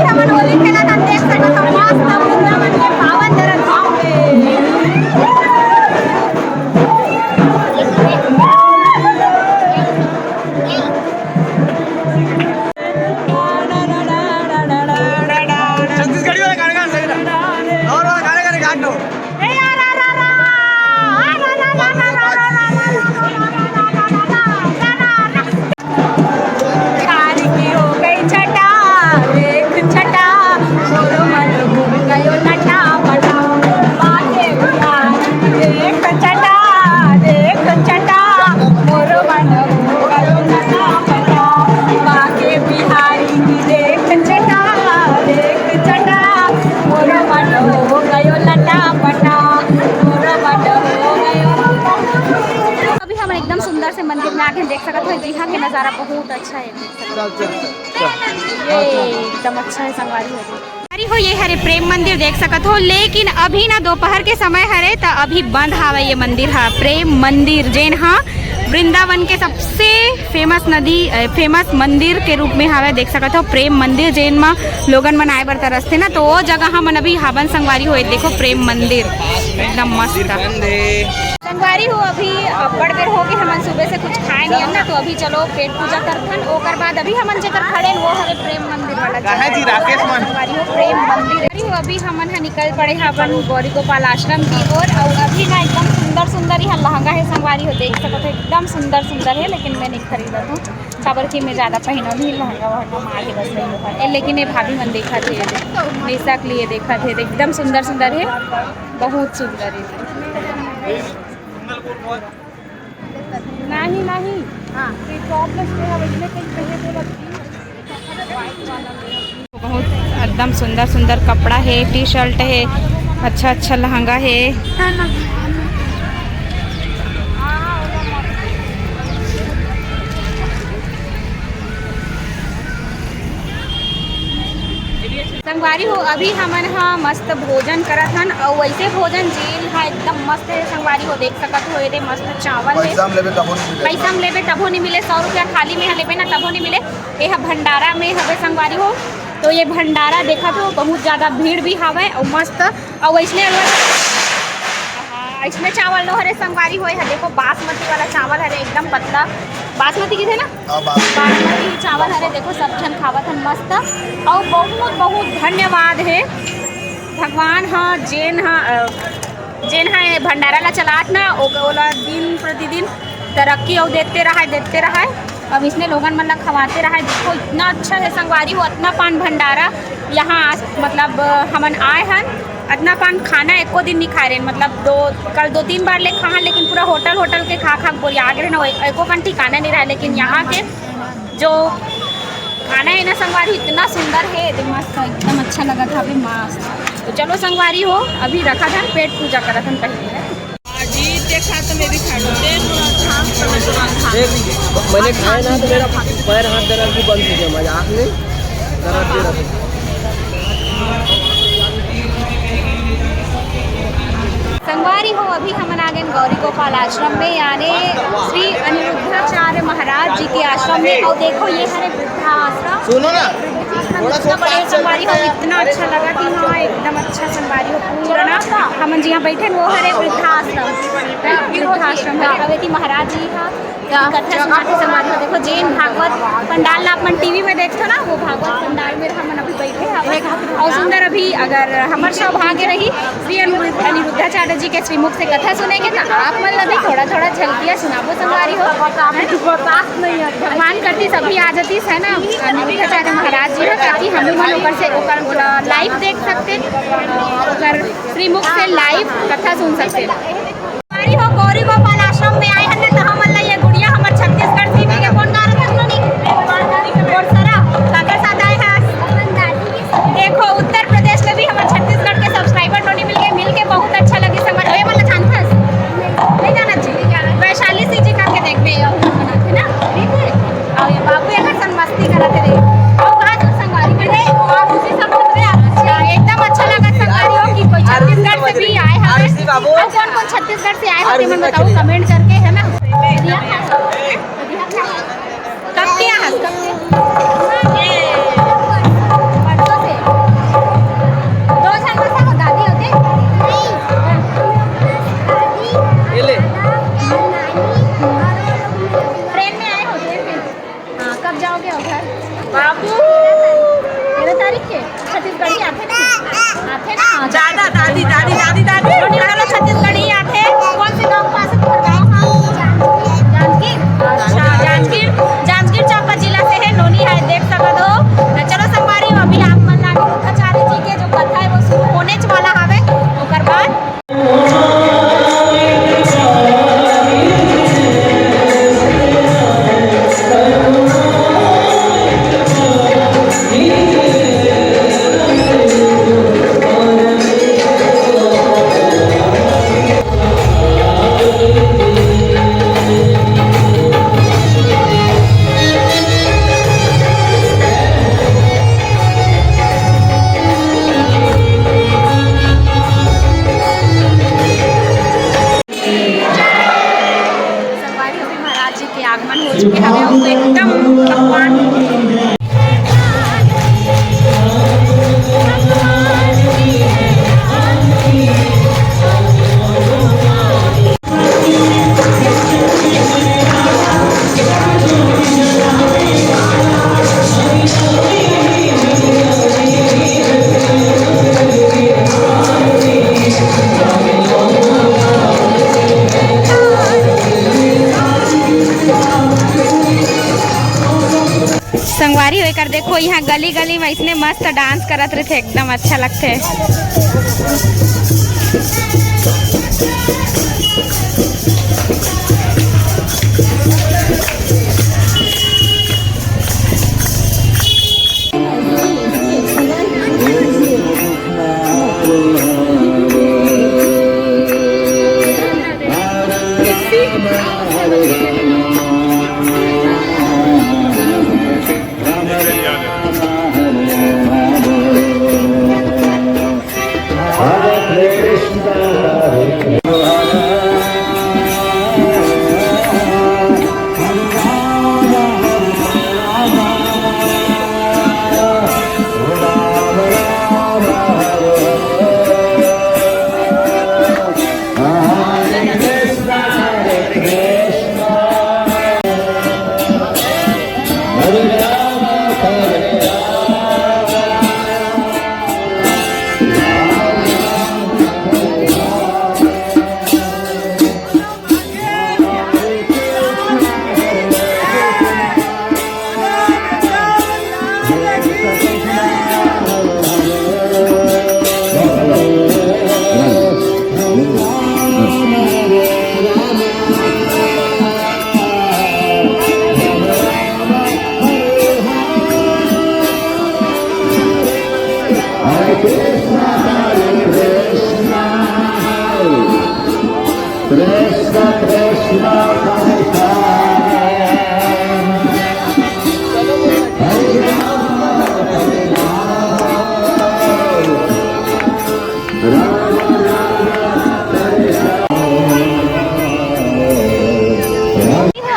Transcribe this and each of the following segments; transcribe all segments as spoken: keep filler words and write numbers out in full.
हमन होली खेलत हन, देख सकत हव, मस्त वृंदावन के पावन धरती हे। छत्तीसगढ़ी वाला गाना गा, सही ना? और वाला गाना गाने, गान दो। कारी की हो गई छटा, देख छटा, मोर मन हो गयो नटा पटा, बाके बिहार, देख छटा, देख छटा, मोर मन हो गयो नटा पटा, बाके बिहारी की देख छटा, देख छटा, मोर मन हो गयो नटा पटा, मोर मन हो गयो। अभी हमन एकदम सुंदर से मंदिर में आके देख सकत हो, जिहाँ के नजारा बहुत अच्छा है, देख सकत हो। चल, चल, चल। ये एकदम अच्छा है, संगवारी हो। अरे हो, ये हरे प्रेम मंदिर देख सकत हो, लेकिन अभी ना दोपहर के समय हरे, त अभी बंद हावय ये मंदिर हा, प्रेम मंदिर, जेन हा वृंदावन के सबसे फेमस नदी, अ, फेमस मंदिर के रूप में हावय। देख सकत हो प्रेम मंदिर, जेन म लोगन मन आए बर तरसथे ना, तो वो जगह हमन अभी हावन, संगवारी हो। ये देखो प्रेम मंदिर, एकदम मस्त। संगवारी हो, अभी अब्बड़ बेर हो गए हमन सुबह से कुछ खाए नहीं हन ना, तो अभी चलो पेट पूजा करथन, ओकर बाद अभी हमन जेकर खड़े हन, वो हरे प्रेम मंदिर वाला कहाँ जगह। जी राकेश मन? संगवारी हो, प्रेम मंदिर। अभी हमन ह निकल पड़े हन अपन गौरी गोपाल आश्रम की ओर, और अभी ना एकदम सुंदर सुंदर यहाँ लहंगा है संगवारी हो, देख सकत हो एकदम सुंदर सुंदर है, लेकिन मैं नहीं खरीदत हूँ, काबर कि मैं ज़्यादा पहनो नहीं लहंगा वहंगा, मार है बस वही है। ए, लेकिन ये भाभी मन देखत है, निशा के लिए देखत है, एकदम सुंदर सुंदर है, बहुत सुंदर है। नहीं, नहीं। हाँ। ये टॉप में से अब इसमें कहीं पहले बोला थी। बहुत एकदम सुंदर सुंदर कपड़ा है, टी शर्ट है, अच्छा अच्छा लहंगा है। संगवारी हो, अभी हमन ह मस्त भोजन करत हन, अउ वैसे भोजन जेल ह एकदम मस्त है संगवारी हो, देख सकत हो, एदे मस्त चावल है। पैसा हम लेबे तभो नहीं मिले। पैसा हम लेबे तभो नहीं मिले, सौ रुपया थाली में ह लेबे ना तभो नहीं मिले। ये ह भंडारा में हवे संगवारी हो, तो ये भंडारा देखत हो, बहुत ज्यादा भीड़ भी हवे अउ मस्त, अउ वैसने अलवा हाँ, इसमें चावल नो हरे संगवारी हो, ये ह देखो बासमती वाला चावल हरे, एकदम पतला बासमती की थे ना। हाँ, बासमती। बासमती चावल हरे, देखो सब झन खावत हन मस्त। अउ बहुत बहुत धन्यवाद हे भगवान ह, जेन ह, अ, जेन ह ये भंडारा ला चलात ना, ओ-, ओला दिन प्रतिदिन तरक्की अउ देते रहाय, देते रहाय। अब इसने लोगन मन ला खवाते रहाय। देखो इतना अच्छा है संगवारी हो, अतना पान भंडारा यहाँ आस-, मतलब, अ, हमन आए हन। अतना पान खाना एको दिन नहीं खाए रहे, मतलब दो, कल दो तीन बार ले खाहन, लेकिन पूरा होटल, होटल के खा खा के बोरिया गे रहे ना, एको कन ठिकाना नहीं रहा। लेकिन यहाँ के जो खाना है ना संगवारी, इतना सुंदर है, एकदम मस्त, एकदम अच्छा लगा था अभी मस्त। तो चलो संगवारी हो, अभी रखा था पेट पूजा करा था पहले। जी, देखा तो मैं भी खा लूँ। देख, मैंने खाया ना तो मेरा पैर हाथ दर्द भी बंद हो गया, मजाक नहीं, दर्द दे रहा था। संगवारी हो, अभी हमन आ गए गौरी गोपाल आश्रम में, यानी श्री अनिरुद्धाचार्य महाराज जी के आश्रम में। और देखो, ये हरे वृद्धाश्रम। सुनो ना, थोड़ा सा इतना बड़े पास चल। संगवारी हो, इतना अच्छा लगा कि हाँ, एकदम अच्छा संगवारी हो पूरा ना। हमन जिहाँ बैठे हैं, वो हरे वृद्धाश्रम, वृद्धाश्रम है। अवेती महाराज जी हाँ, कथा सुनाते संगवारी हो। देखो, जेन भागवत पंडाल ला अपन टीवी में देखथो ना, वो भागवत पंडाल में हमन अभी बैठे हवे। और सुंदर अभी अगर हमर सौभाग्य रही श्री अनु-, अनिरुद्धाचार्य जी के श्रीमुख से कथा सुने के, तो आप मन ला भी थोड़ा थोड़ा झलकिया सुनाबो संगवारी हो। भगवान करती सभी आ जातीस है ना, अनिरुद्धाचार्य महाराज जी हो, ताकि हम मन ओकर से ओकर लाइव देख सकते, ओकर श्रीमुख से लाइव कथा सुन सकते। संगवारी हो, गौरी गोपाल आश्रम में आए हन, तो हमन ला ये गुड़िया हमर छत्तीसगढ़ से मिले। कौन गा रहा था सुनो नी? और सरा, काकर साथ आए हैं? देखो, उत्तर प्रदेश में भी हमर छत्तीसगढ़ के सब्सक्राइबर नोनी मिल गए, मिल के बहुत अच्छा लगे। समझ में वाला जानथस? नहीं जाना जी। वैशाली सी जी करके देख बे, और बना थे ना, ठीक है? और ये बाबू एक सन मस्ती करते रहे। और कहा तो संगवारी करे, और उसी सब करते हैं। अच्छा, एकदम अच्छा लगा संगवारी हो कि कोई छत्तीसगढ़ से भी आए हैं। आरसी बाबू। और कौन कौन छत्तीसगढ़ से आए हो, आरसी तुमन बताओ, कमेंट करके, है ना? कब किया है? कब किया? परसों से? दादा, दादी, दादी, दादी, दादी। नोनी घलो छत्तीसगढ़ी आथे। कौन से गांव पास है तुम्हारा गांव? हाँ, जांजगीर। अच्छा, जांजगीर, जांजगीर चांपा जिला से है नोनी, है देख सकत हो। तो चलो संगवारी हो, अभी आप मन ला अनिरुद्धाचार्य जी के जो कथा है वो शुरू होने च वाला हवे, ओकर बाद संगवारी हो, अभी महाराज जी के आगमन हो चुके हवे, अउ तो एकदम भगवान संगवारी हो, एकर देखो, यहाँ गली गली में इतने मस्त डांस करत रहिथे, एकदम अच्छा लगथे।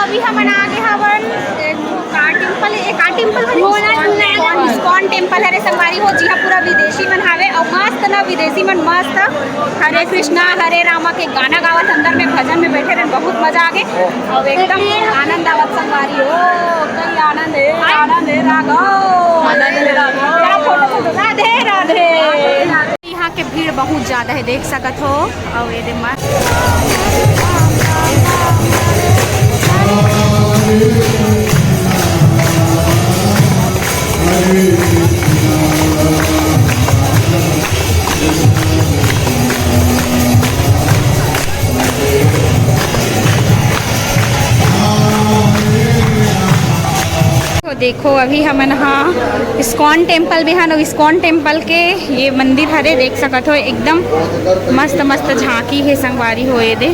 अभी हमन आ गे हवन एक ठो का टेम्पल, एक का टेम्पल हरे? इस्कॉन, इस्कॉन टेम्पल हरे संगवारी हो, जिहाँ पूरा विदेशी मन हावे अउ मस्त न विदेशी मन मस्त हरे कृष्णा हरे रामा के गाना गावत अंदर में भजन में बैठे रहन, बहुत मजा आ गे अउ एकदम आनंद आवत संगवारी हो। कई आनंद हे, आनंद हे राघव, आनंद हे राघव। राधे राधे। यहाँ के भीड़ बहुत ज्यादा है, देख सकत हो। अउ ये दे मस्त। तो देखो, अभी हमन हा इस्कॉन टेम्पल में हन, अउ इस्कॉन टेम्पल के ये मंदिर हरे, देख सकत हो, एकदम मस्त मस्त झांकी हे संगवारी हो। ये दे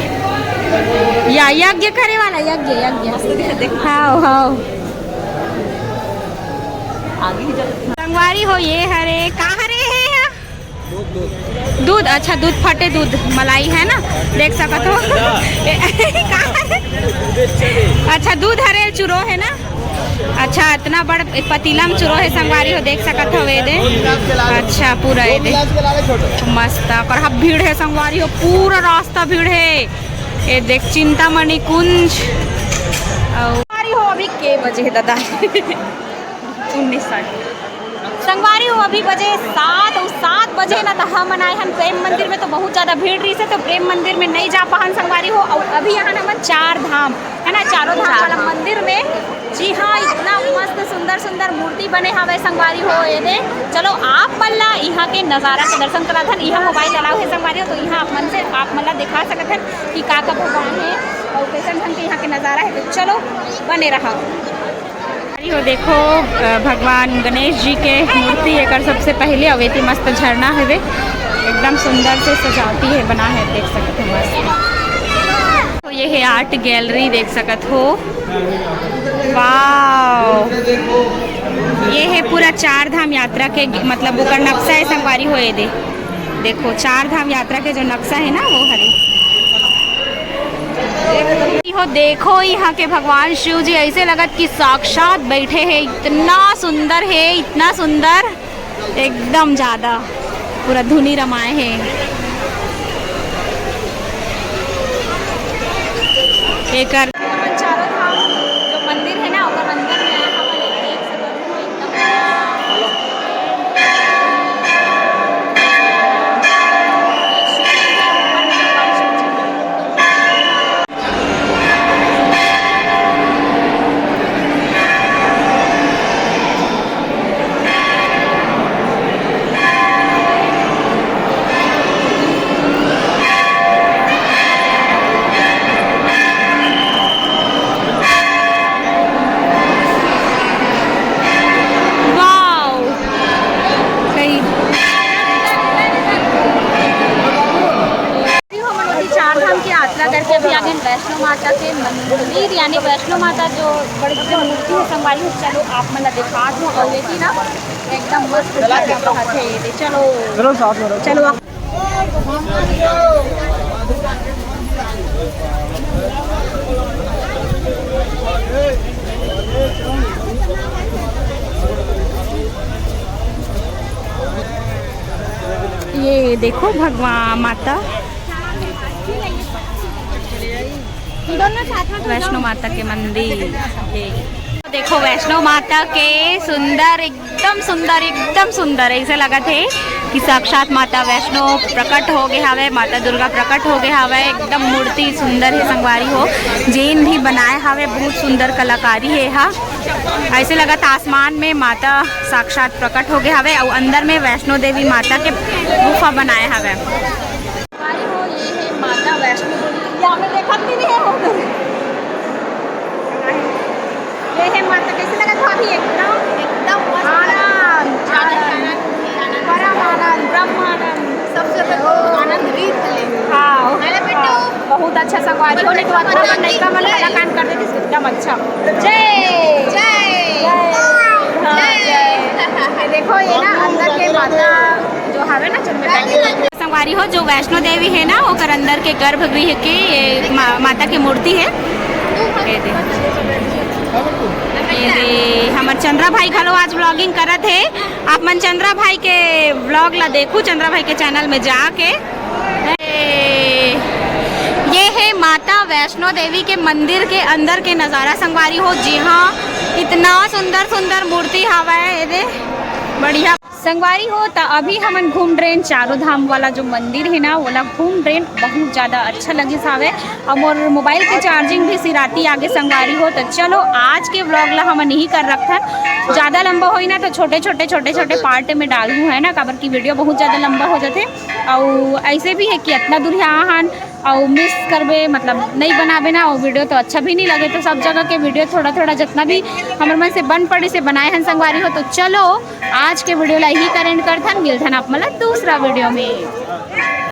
या यज्ञ करे वाला, यज्ञ, यज्ञ। हाव, हाव। संगवारी हो, ये हरे, का हरे हे? दूध, अच्छा, दूध फटे दूध, मलाई है ना, देख सकत हो। का हरे? अच्छा, दूध हरे, चूरो है ना। अच्छा, इतना बड़ पतीला में चूरो है संगवारी हो, देख सकत हो। ये दे, अच्छा, पूरा ये दे मस्त, पर अब भीड़ है संगवारी हो, पूरा रास्ता भीड़ है। ये देख, चिंतामणि कुंज। अउ संगवारी हो, अभी के बजे है दादा? उन्नीस साठ। संगवारी हो, अभी बजे सात, अउ सात बजे ना, त हमन आए हन प्रेम मंदिर में, तो बहुत ज्यादा भीड़ रहिस हे, तो प्रेम मंदिर में नहीं जा पाहन संगवारी हो। अउ अभी यहाँ हमन चार धाम, है ना, चारों धाम वाला मंदिर में, जी हाँ, इतना मस्त सुंदर सुंदर मूर्ति बने हवे संगवारी हो। ये दे, चलो आप मन ला यहाँ के नजारा के दर्शन कराथन। यहाँ मोबाइल अलाउ है संगवारी हो, तो यहाँ आप मन से, आप मन ला दिखा सकत हन कि का का भगवान है और कैसन ढंग के यहाँ के नजारा है। तो चलो, बने रहा। अरे वो देखो, अ, भगवान गणेश जी के मूर्ति एकर सबसे पहले अवेती मस्त झरना हवे, एकदम सुंदर से सजावटी है बना है, देख सकत हो मस्त। तो ये है art gallery, देख सकत हो, वाओ, ये है पूरा चार धाम यात्रा के, मतलब ओकर नक्शा है संगवारी हो। ये दे देखो, चार धाम यात्रा के जो नक्शा है ना, वो हरे। हो देखो, यहाँ के भगवान शिव जी ऐसे लगत कि साक्षात बैठे हैं। इतना सुंदर है, इतना सुंदर, एकदम ज्यादा पूरा धुनी रमाए है। एकर चारों धाम जो मंदिर है ना, ओकर अंदर में आए हमन देख सकत हन। वाओ, सही। अभी हमन ओती चार धाम के यात्रा करके अभी आ गए वैष्णो माता के मंदिर, यानी वैष्णो माता जो बड़ी बड़ी मूर्ति है संगवारी हो। चलो आप मन ला दिखा दूँ, और ये ना एकदम मस्त जगह है। ये चलो, चलो साथ में रहो। चलो आप ये देखो भगवान माता, वैष्णो माता के मंदिर। ये देखो वैष्णो माता के सुंदर, एकदम सुंदर, एकदम सुंदर। ऐसे लगत हे कि साक्षात माता वैष्णो प्रकट हो गए हवे, माता दुर्गा प्रकट हो गए हवे। एकदम मूर्ति सुंदर है संगवारी हो, जेन भी बनाए हवे बहुत सुंदर कलाकारी है हा। ऐसे लगत आसमान में माता साक्षात प्रकट हो गए हवे और अंदर में वैष्णो देवी माता के गुफा बनाए हवे। भाई हो, ये है माता वैष्णो देवी। यहाँ पे देखत भी नहीं है वो। ये है माता, कैसे लगत भाभी? एकदम, एकदम मस्त। आनंद, आनंद, आनंद, आनंद। परम आनंद, ब्रह्मानंद। सबसे तो आनंद रीत ले। हाँ, हाँ, बेटो। बहुत अच्छा संगवारी हो, नहीं तो अच्छा मन लइका मन कलाकांड कर देती, एकदम अच्छा। जय। जय। जय। हाँ, जय। जय। देखो, ये ना अंदर के माता जो हवे ना, चंद्रमा संगवारी हो, जो वैष्णो देवी है ना, ओकर अंदर के गर्भगृह के ये मा-, माता के मूर्ति है। ये दे, ये दे, हमर चंद्रा भाई घलो आज vlogging करत है। आप मन चंद्रा भाई के vlog ला देखू, चंद्रा भाई के channel में जाके। ये, ये है माता वैष्णो देवी के मंदिर के अंदर के नजारा संगवारी हो। जी हाँ, इतना सुंदर सुंदर मूर्ति हवा है, ये दे, बढ़िया। संगवारी हो, त अभी हमन घूम रहे हैं चारों धाम वाला जो मंदिर है ना, वोला घूम रहे हैं, बहुत ज्यादा अच्छा लगिस हावे। और मोर मोबाइल के charging भी सिराती आगे संगवारी हो। तो चलो, आज के vlog ला हमन यही कर रखथन। ज्यादा लंबा होई ना तो छोटे छोटे, छोटे छोटे part में डालहूँ, है ना, काबर की video बहुत ज्यादा लंबा हो जाथे। और ऐसे भी है कि इतना दूर यहाँ हन और miss करबे, मतलब नहीं बनाबे ना, और video तो अच्छा भी नहीं लगे। तो सब जगह के video थोड़ा थोड़ा जितना भी हमर मन से बन पड़ी से बनाए हन संगवारी हो। तो चलो, आज के video ला यही कर end करथन, मिलथन आप मन ला दूसरा video में।